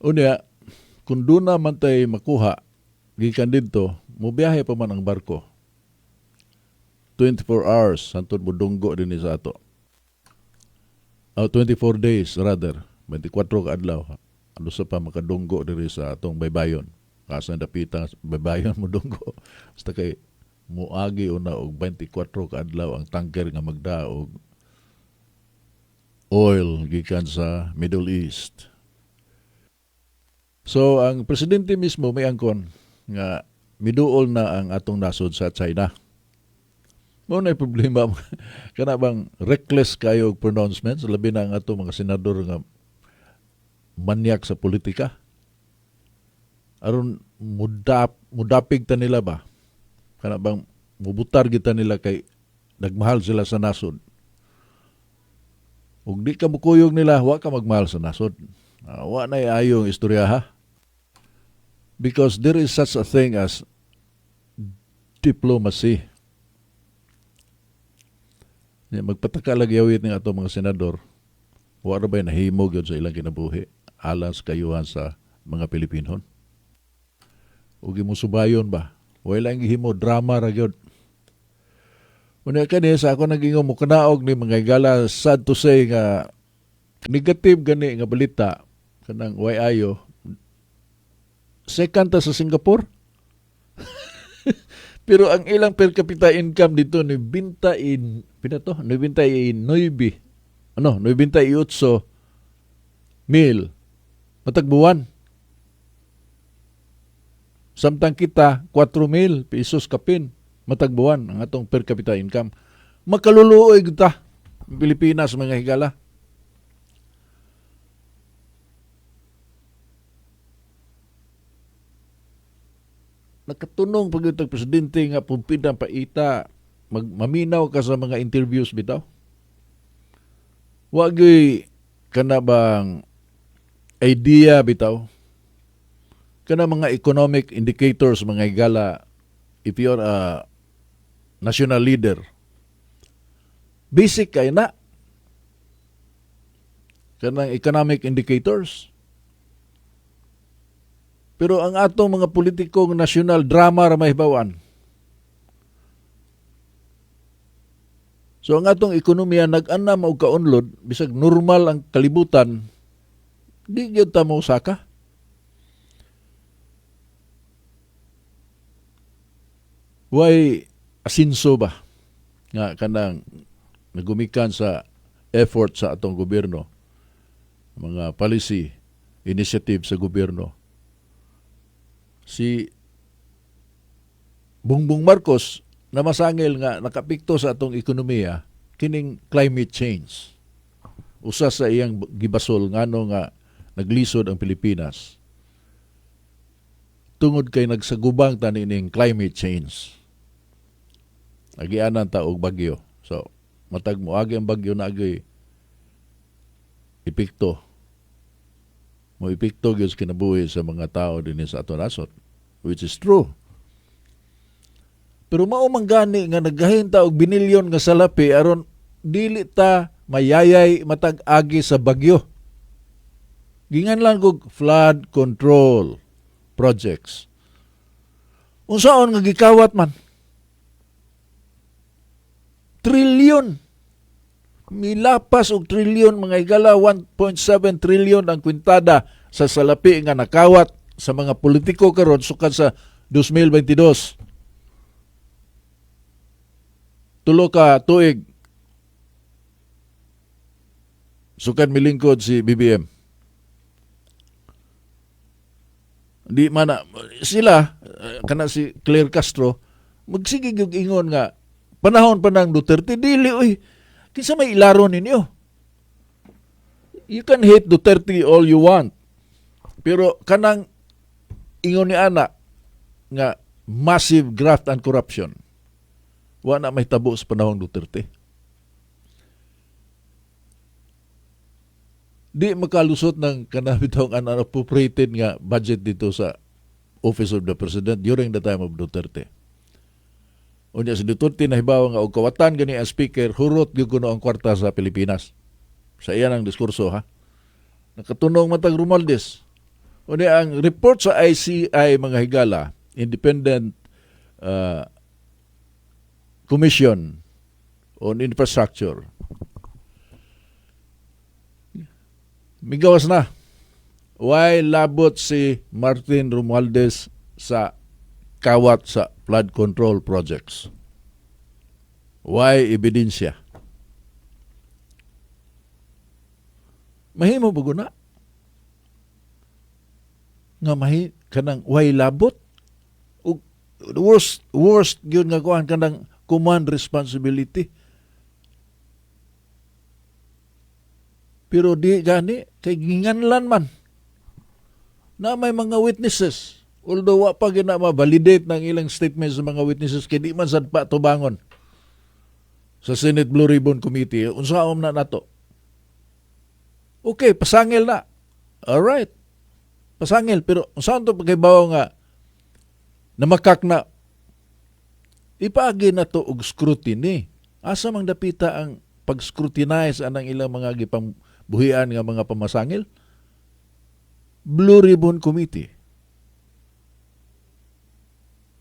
Unya, kung duna man tay makuha gikan didto, mobiyahe pa man ang barko. 24 hours hantod modunggo dinhi sa ato. Oh, 24 days rather, 24 ka adlaw. Ano sa pa makadunggo diri sa atong baybayon. Kasa dapita baybayon modunggo. Basta kay muagi una og 24 ka adlaw ang tanker nga magdaa og oil gikan sa Middle East. So ang presidente mismo may angkon nga miduol na ang atong nasod sa China. Mao na problema kana bang reckless kayo og pronouncements, labi na ang atong mga senador nga manyak sa politika. Aron mudapig ta nila ba? Kana bang mubutar kita nila kay nagmahal sila sa nasod. Ug di ka mukuyog nila, wa ka magmahal sa nasod. Wa na ayong istorya ha. Because there is such a thing as diplomacy. Ya, magpataka lagi awit ng ato mga senador, wa ra ba'y nahimo gyud sa ilang kinabuhi alang sa kayuhan sa mga Pilipinon? Ug musubayon ba? Wa lang gihimo, drama ra gyud. Unya kani sa ako naging mo kanaog ni mga higala, sad to say nga negative gani nga balita kanang way ayo. Second ta sa Singapore. Pero ang ilang per capita income dito ni binta in pina to 99, ano, 98 mil matag buwan. Samtang kita 4 mil pesos kapin matag buwan ang atong per capita income. Makaluluoy ta Pilipinas, mga higala. Nakatunong pag itong presidente nga pumpidang paita, maminaw ka sa mga interviews bitaw. Wagi kana bang idea bitaw? Kana mga economic indicators, mga higala, if you're a national leader, basic kay na. Kanang economic indicators. Pero ang atong mga politikong national, drama ra mahibawan. So ang atong ekonomiya nag-anam og kaunlod, bisag normal ang kalibutan, di gyud ta mosaka. Way asinso ba nga kanang nagumikan sa effort sa atong gobyerno, mga policy initiative sa gobyerno. Si Bongbong Marcos na masangil nga nakapikto sa atong ekonomiya kining climate change. Usa sa iyang gibasol ngano nga naglisod ang Pilipinas tungod kay nagsagubang tani ning climate change. Agianan ta og bagyo. So matag moagi ang bagyo na agi epekto. Mo epekto gyud sa kinabuhi sa mga tao dinhi sa ato nasod, which is true. Pero mao man gani nga naggahin ta og binilyon nga salapi aron dili ta mayayay matag agi sa bagyo. Gingan lang og flood control projects. Unsaon nga gikawat man? Trilyon. Milapas og trilyon, mga higala, 1.7 trilyon ang kwintada sa salapi nga nakawat sa mga politiko karon sukad sa 2022. 3 ka tuig sukad milingkod si BBM. Di man na, sila kana si Claire Castro magsige gyud ingon nga panahon pa ng Duterte, dili oy. Kinsa may ilaro ninyo? You can hate Duterte all you want. Pero kanang ingon ni ana nga massive graft and corruption, wa na may tabo sa panahon Duterte. Di makalusot ng kanabitong unappropriated nga budget dito sa Office of the President during the time of Duterte. Unya si Duterte nahibaw nga og kawatan gani ang speaker, hurot gyud kuno ang kwarta sa Pilipinas. Sa iyan ang diskurso ha. Nakatunong matag Romualdez. Unya ang report sa ICI, mga higala, Independent Commission on Infrastructure, migawas na. Why labot si Martin Romualdez sa kawat sa flood control projects? Why ebidensya? Mahimo ba guna? Nga mahi kanang why labot? Ug worst gyud nga kuan kanang command responsibility. Pero di gani kay ginganlan man na may mga witnesses. Although wa pa gina ma-validate ng ilang statements sa mga witnesses kay di man sad pa tubangon sa Senate Blue Ribbon Committee, unsaon na nato? Okay, pasangil na. All right. Pasangil, pero unsaon to pagkahibaw nga namakak na ipaagi na to og scrutiny. Asa mang dapita ang pag-scrutinize anang ilang mga gipangbuhian nga mga pamasangil? Blue Ribbon Committee.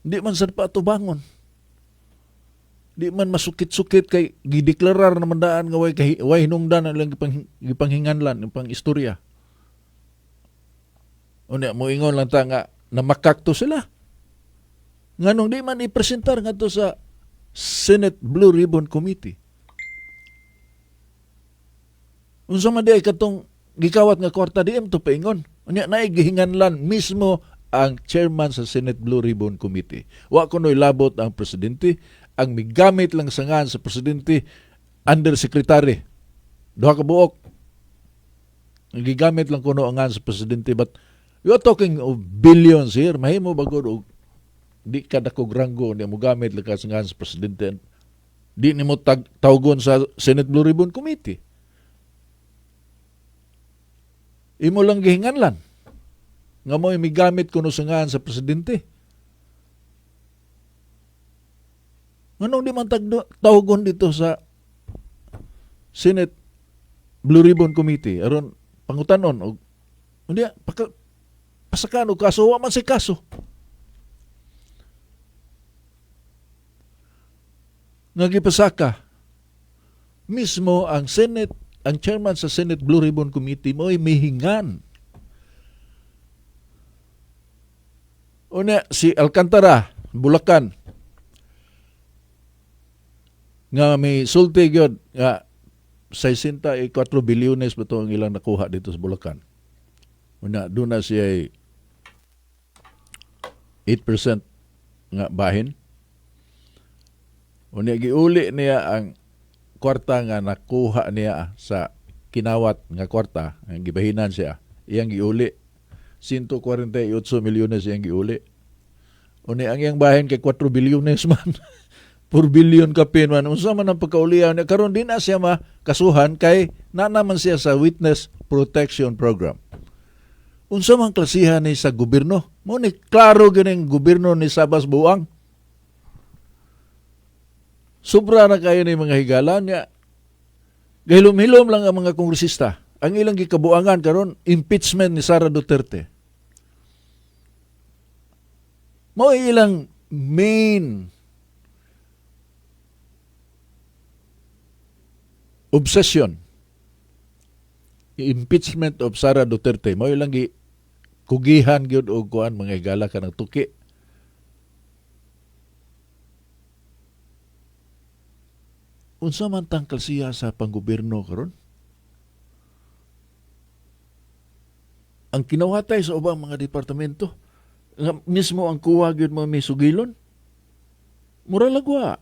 Di man sad pa tubangon. Di man masukit-sukit kay gideklarar naman daan nga way hinungdan ang ilang gipanghinganlan, ang pang-istorya. Unya, moingon lang ta nga namakak to sila. Nganong di man ipresentar ngadto sa Senate Blue Ribbon Committee. Unsa man di ay katong gikawat nga kwarta, di to paingon. Unya naay gihinganlan mismo ang chairman sa Senate Blue Ribbon Committee. Wa kuno'y labot ang presidente, ang migamit lang sa ngan sa presidente, undersecretary. Duha ka buok. Ang gigamit lang kuno ang ngan sa presidente, but you are talking of billions here. Mahimo ba gud og di ka dakog ranggo ni mo gamit lang ka sa ngan sa presidente? Di nimo tawgon sa Senate Blue Ribbon Committee. Imo lang gihinganlan nga mo'y migamit kuno sa ngan sa presidente. Nganong di man tawgon dito sa Senate Blue Ribbon Committee aron pangutanon og unya pasakan og kaso, wa man say kaso. Nga gipasaka mismo ang Senate, ang chairman sa Senate Blue Ribbon Committee mo'y mihingan. Una, si Alcantara, Bulacan, nga may sulti gyud nga 64 bilyones ba ito ang ilang nakuha dito sa Bulacan. Una, doon na siya 8% nga bahin. Unya, giuli niya ang kwarta nga nakuha niya sa kinawat nga kwarta, ang gibahinan siya, iyang giuli. 148 milyones iyang giuli. Unya, ang iyang bahin kay 4 bilyones man. 4 billion kapin man. Unsa man ang pagkaulian niya? Karon di na siya makasuhan kay na naman siya sa Witness Protection Program. Unsa man klasihan ni sa gobyerno? Mo ni klaro gining gobyerno ni Sabas Buang. Sobra na kayo ni mga higala niya. Gahilom-hilom lang ang mga kongresista. Ang ilang gikabuangan karon impeachment ni Sara Duterte. Mao ilang main obsession. Impeachment of Sara Duterte. Mao ilang kugihan gyud og kuan mga higala kanang tuki. Unsa man tang kalsiya sa panggobyerno karon? Ang kinawatay sa ubang mga departamento, nga mismo ang kuwa gyud mo may sugilon. Mura lagwa.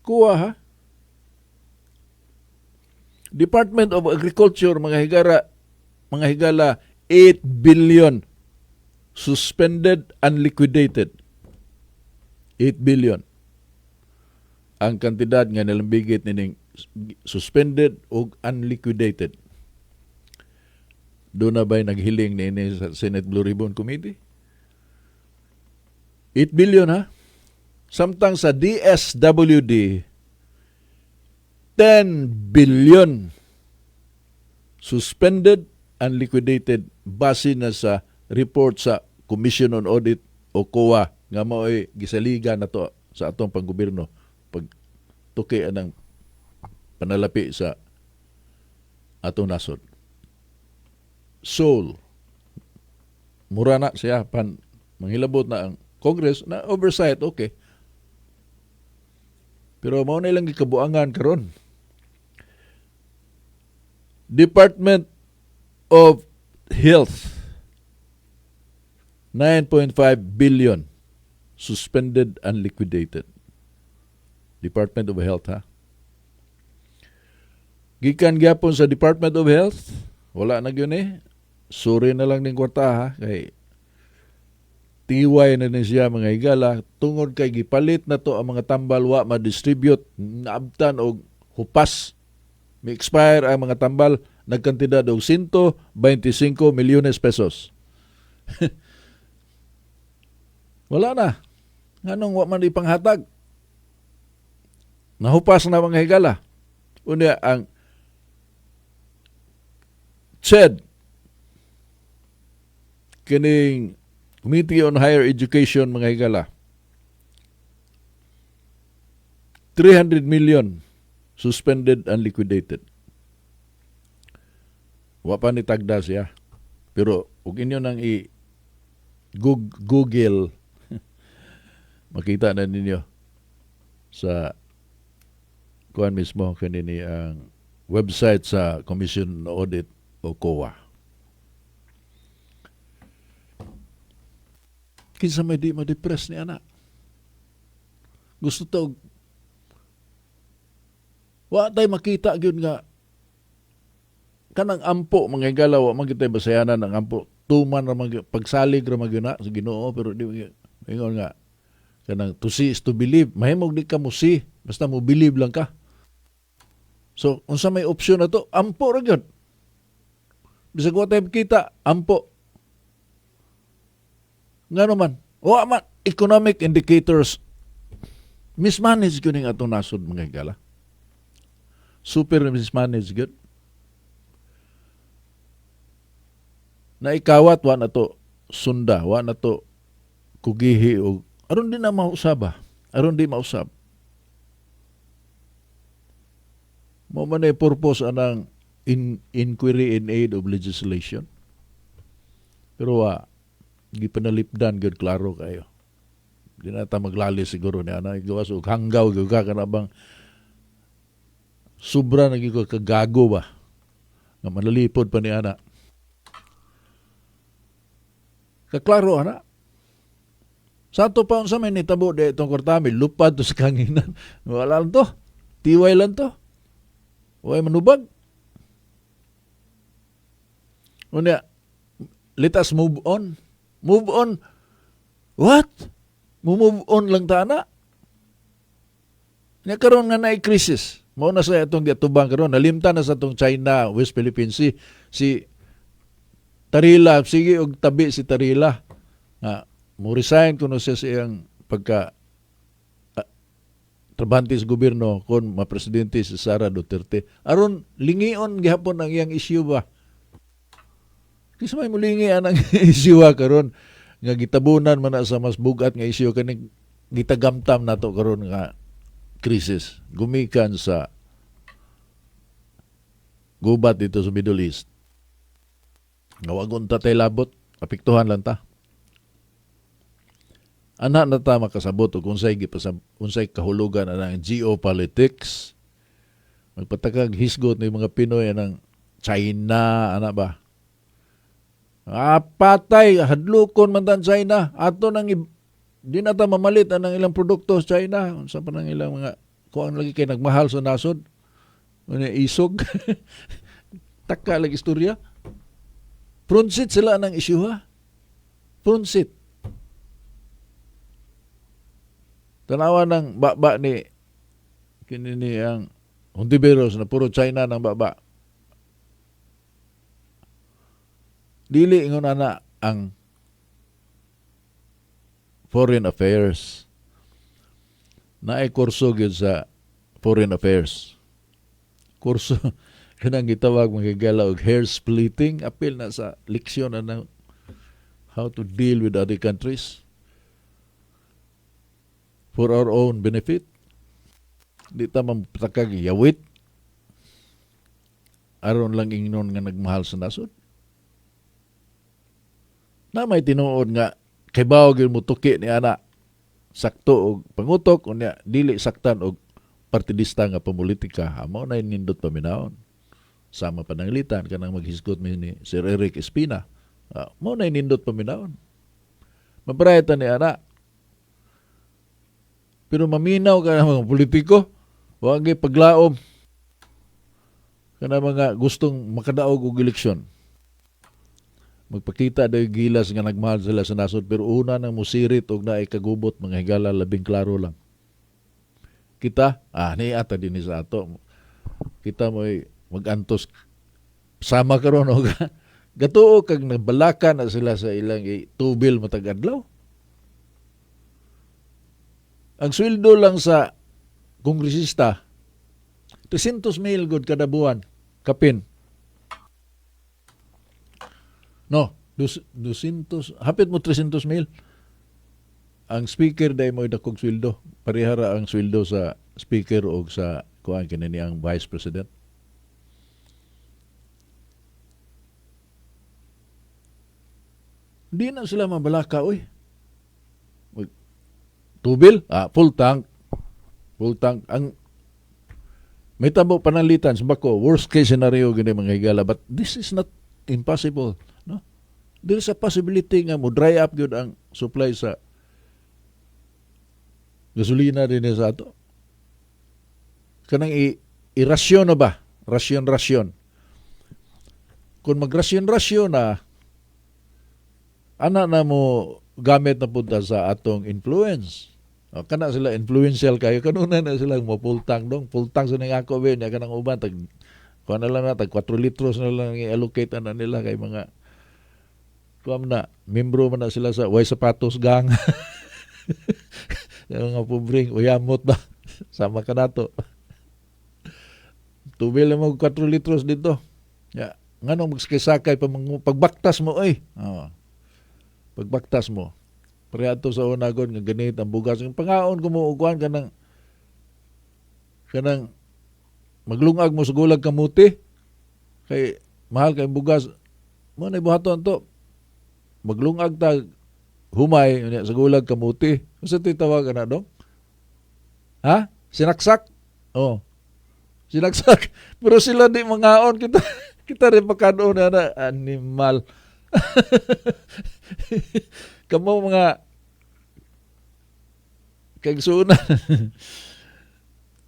Kuwa ha. Department of Agriculture, mga higala, 8 billion suspended and liquidated. 8 billion. Ang kantidad nga nilambigit nining suspended og unliquidated. Doon na ba'y naghiling niini sa Senate Blue Ribbon Committee? 8 billion ha? Samtang sa DSWD, 10 billion suspended and liquidated base na sa report sa Commission on Audit o COA nga mao'y gisaligan nato sa atong panggobyerno pag tuki anang panalapi sa atong nasod. Sole. Mura na siya pan manghilabot na ang Congress na oversight, okay. Pero mao na ilang gikabuangan karon. Department of Health, 9.5 billion suspended and liquidated. Department of Health, ha. Gikan gyapon sa Department of Health, wala na gyud eh. Sorry na lang ning kwarta, ha, kay tiway na ni siya, mga higala, tungod kay gipalit na to ang mga tambal, wa ma-distribute, naabtan og hupas, mi expire ang mga tambal, nagkantidad og 125 milyones pesos. Wala na. Nganong wa man ipanghatag? Nahupas na, mga higala. Unya ang CHED, kining Committee on Higher Education, mga higala, 300 million suspended and liquidated. Wa pa ni tagda siya. Pero ug inyo nang i Google, makita na ninyo sa kuan mismo, kanini ang website sa Commission on Audit o COA. Kinsa may di ma-depress ni ana? Gusto to wa tay makita gyud nga kanang ampo, mga higala, wa man kitay basayanan ang ampo, tuman ra man gyud, pagsalig ra man gyud na sa Ginoo, pero di ingon nga kanang to see is to believe. Mahimong di ka mo see, basta mo believe lang ka. So unsa may option na to, ampo ra gyud, bisag wa tay kita, ampo. Ngano man wa man economic indicators, mismanage gyud ning atong nasod, mga higala, super mismanage gyud. Na ikawat wa na to sunda, wa na to kugihi og aron di na mausab ba, aron di mausab. Mao man ay purpose anang inquiry in aid of legislation. Pero wa gipanalipdan gyud, klaro kayo. Di na ta maglali siguro ni ana, gawas og hanggaw gyud ka, kana bang sobra na gyud ka kagago ba nga manalipod pa ni ana. Kaklaro ana. Sa ato pa, unsa may nitabo di itong kwartami, lupad to sa kanginan. Wala lang to. Tiway lang to. Way manubag. Unya, let us move on. Move on. What? Move on lang ta ana? Nya karon nga naay crisis. Mao na sa atong giatubang karon, nalimtan na sa atong China, West Philippine Sea. Si Tarila, sige og tabi si Tarila. Nga mo resign kuno siya sa iyang pagka trabahante sa gobyerno kon mapresidente si Sara Duterte. Aron lingion gihapon ang iyang issue ba. Kisa may mulingi ang issue karon nga gitabunan man na sa mas bugat nga issue, kaning gitagamtam nato karon nga crisis gumikan sa gubat dito sa Middle East. Nga wa ta tay labot, apektuhan lang ta. Ana na ta makasabot og unsay kahulugan anang geopolitics. Magpatakag hisgot ni mga Pinoy anang China ana ba. Ah, patay, hadlokon man tan China. Ato nang di na ta mamalit anang ilang produkto sa China. Unsa pa nang ilang mga kuan lagi kay nagmahal sa nasod. Ano, isog. Taka lagi istorya. Front seat sila ng issue, ha. Front seat. Tanawa ng baba ni kini ni ang Hontiveros na puro China ng baba. Dili ingon ana ang foreign affairs. Naay kurso gyud sa foreign affairs. Kurso Kanang gitawag, mga higala, og hair splitting, apil na sa leksyon na ng how to deal with other countries for our own benefit. Di ta mapatakag yawit aron lang ingnon nga nagmahal sa nasod. Na may tinuod nga kay gyud mo tuki ni ana, sakto og pangutok, unya dili saktan og partidista nga pamulitika, mao na nindot paminawon. Sama pananglitan kanang maghisgot mi ni Sir Eric Espina, mao na nindot paminawon. Mabarayta ni ana. Pero maminaw ka ng mga politiko, wa gyud paglaom kana mga gustong makadaog og eleksyon. Magpakita daw gilas nga nagmahal sila sa nasod, pero una nang musirit og naay kagubot, mga higala, labing klaro lang. Kita, ni ata din sa ato. Kita mo magantos sama karon og gatuo kag nagbalaka na sila sa ilang tubil matag adlaw. Ang sweldo lang sa kongresista 300 mil gud kada buwan kapin. No, 200, hapit mo 300 mil. Ang speaker dahil mo dakog sweldo. Parehara ang sweldo sa speaker o sa kuan kini ang vice president. Di na sila mabalaka, oy. Tubil? Full tank. Full tank. Ang may tabo pananglitan sa bako, worst case scenario gini, mga higala, but this is not impossible, no? There is a possibility nga mo dry up gyud ang supply sa gasolina din sa ato. Kanang irasyon na ba? Rasyon-rasyon. Kung magrasyon-rasyon na, ana na mo gamit na punta sa atong influence. O, kana sila influential kayo, kanuna na sila mo full tank dong, full tank sa ning ako be niya kanang uban tag kuan na lang na tag 4 litros na lang i-allocate na nila kay mga kuan na membro man na sila sa Way Sapatos Gang. Yung mga pobreng uyamot ba, sama ka nato. Tubil mo 4 litros dito. Ya, nganong magsakay pa pagbaktas mo oy. Oh. Pagbaktas mo. Pareha sa una gud nga ganit ang bugas. Ang pangaon ko mo uguan kanang maglungag mo sa gulag kamuti kay mahal kay bugas mo na buhaton to, maglungag ta humay unya sa gulag kamuti. Unsa to'y tawag ana dong, ha? Sinaksak, oh, sinaksak. Pero sila di mangaon, kita kita rin pagkaon na na animal kamo mga kaigsuonan.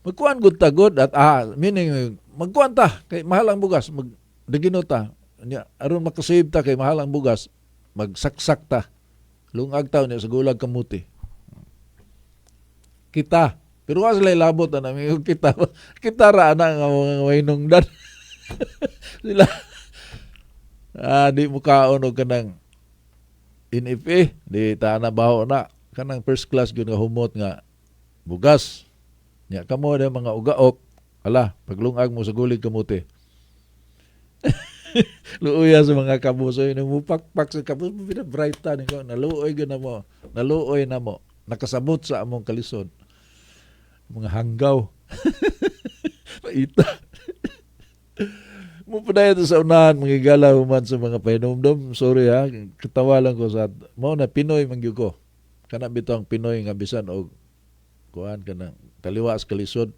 Magkuan gud ta gud at meaning magkuan ta kay mahal ang bugas, mag dagino ta nya aron makasave ta kay mahal ang bugas, magsaksak ta, lungag ta nya sa gulag kamuti kita. Pero wa sila labot na namin kita, kita ra ana nga mga waynungdan sila, di mo kaon og kanang NFA, di ta na baho na kanang first class gyud nga humot nga bugas. Nya kamo na mga ugaok, ala, paglungag mo sa gulig kamuti. Luoya sa mga kabuso ini mo pakpak sa kabus pinabright ta ni ko, naluoy gyud na mo, naluoy na mo, nakasabot sa among kalisod. Mga hanggaw. Paita. Mo padayon sa unahan, mga higala, human sa mga pahinumdom. Sorry ha, katawa lang ko sa mao na Pinoy man gyud ko. Kana bitaw ang Pinoy nga bisan og kuan kanang kaliwa sa kalisod,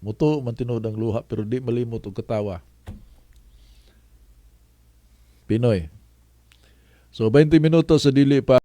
muto man tinuod ang luha pero di malimot og katawa. Pinoy. So 20 minuto sa dili pa